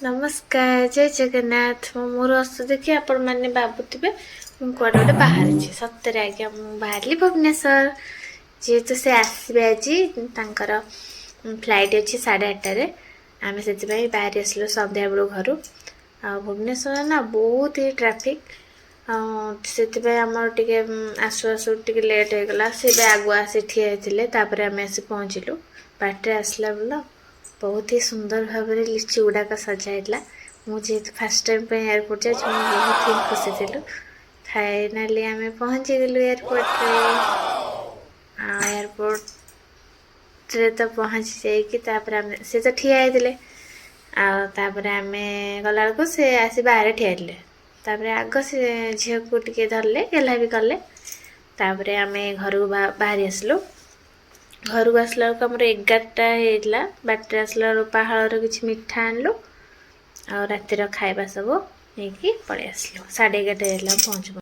ନମସ୍କାର, ଜୟ ଜଗନ୍ନାଥ। ମୁଁ ମୋର ଆସୁ ଦେଖି ଆପଣମାନେ ଭାବୁଥିବେ ମୁଁ କୁଆଡ଼େ ଗୋଟେ ବାହାରିଛି। ସତରେ ଆଜ୍ଞା, ମୁଁ ବାହାରିଲି ଭୁବନେଶ୍ୱର। ଯେହେତୁ ସେ ଆସିବେ ଆଜି, ତାଙ୍କର ଫ୍ଲାଇଟ୍ ଅଛି 8:30ରେ, ଆମେ ସେଥିପାଇଁ ବାହାରି ଆସିଲୁ ସନ୍ଧ୍ୟାବେଳୁ ଘରୁ। ଆଉ ଭୁବନେଶ୍ୱରରେ ନା ବହୁତ ହି ଟ୍ରାଫିକ୍, ଆଉ ସେଥିପାଇଁ ଆମର ଟିକେ ଆସୁ ଆସୁ ଟିକେ ଲେଟ୍ ହେଇଗଲା। ସେ ବି ଆଗୁଆ ଆସି ଠିଆ ହେଇଥିଲେ, ତାପରେ ଆମେ ଆସି ପହଞ୍ଚିଲୁ। ବାଟରେ ଆସିଲା ବେଳ ବହୁତ ହି ସୁନ୍ଦର ଭାବରେ ଲିଚୁ ଗୁଡ଼ାକ ସଜା ହେଇଥିଲା। ମୁଁ ଯେହେତୁ ଫାର୍ଷ୍ଟ ଟାଇମ୍ ପାଇଁ ଏୟାରପୋର୍ଟ ଯାଇଛି, ମୁଁ ବହୁତ ହି ଖୁସି ଥିଲୁ। ଫାଇନାଲି ଆମେ ପହଞ୍ଚିଗଲୁ ଏୟାରପୋର୍ଟରେ। ଆଉ ଏୟାରପୋର୍ଟରେ ତ ପହଞ୍ଚି ଯାଇକି ତାପରେ ଆମେ, ସେ ତ ଠିଆ ହେଇଥିଲେ, ଆଉ ତାପରେ ଆମେ ଗଲାବେଳକୁ ସେ ଆସି ବାହାରେ ଠିଆ ହେଇଥିଲେ। ତାପରେ ଆଗ ସେ ଝିଅକୁ ଟିକେ ଧରିଲେ, ଗେହ୍ଲା ବି କଲେ। ତାପରେ ଆମେ ଘରକୁ ବାହାରି ଆସିଲୁ। ଘରକୁ ଆସିଲା ବେଳକୁ ଆମର 11ଟା ହେଇଥିଲା। ବାଟରେ ଆସିଲା ବେଳକୁ ପାହାଳର କିଛି ମିଠା ଆଣିଲୁ ଆଉ ରାତିର ଖାଇବା ସବୁ ନେଇକି ପଳେଇ ଆସିଲୁ। 11:30 ହେଇଥିଲା ପହଞ୍ଚୁ।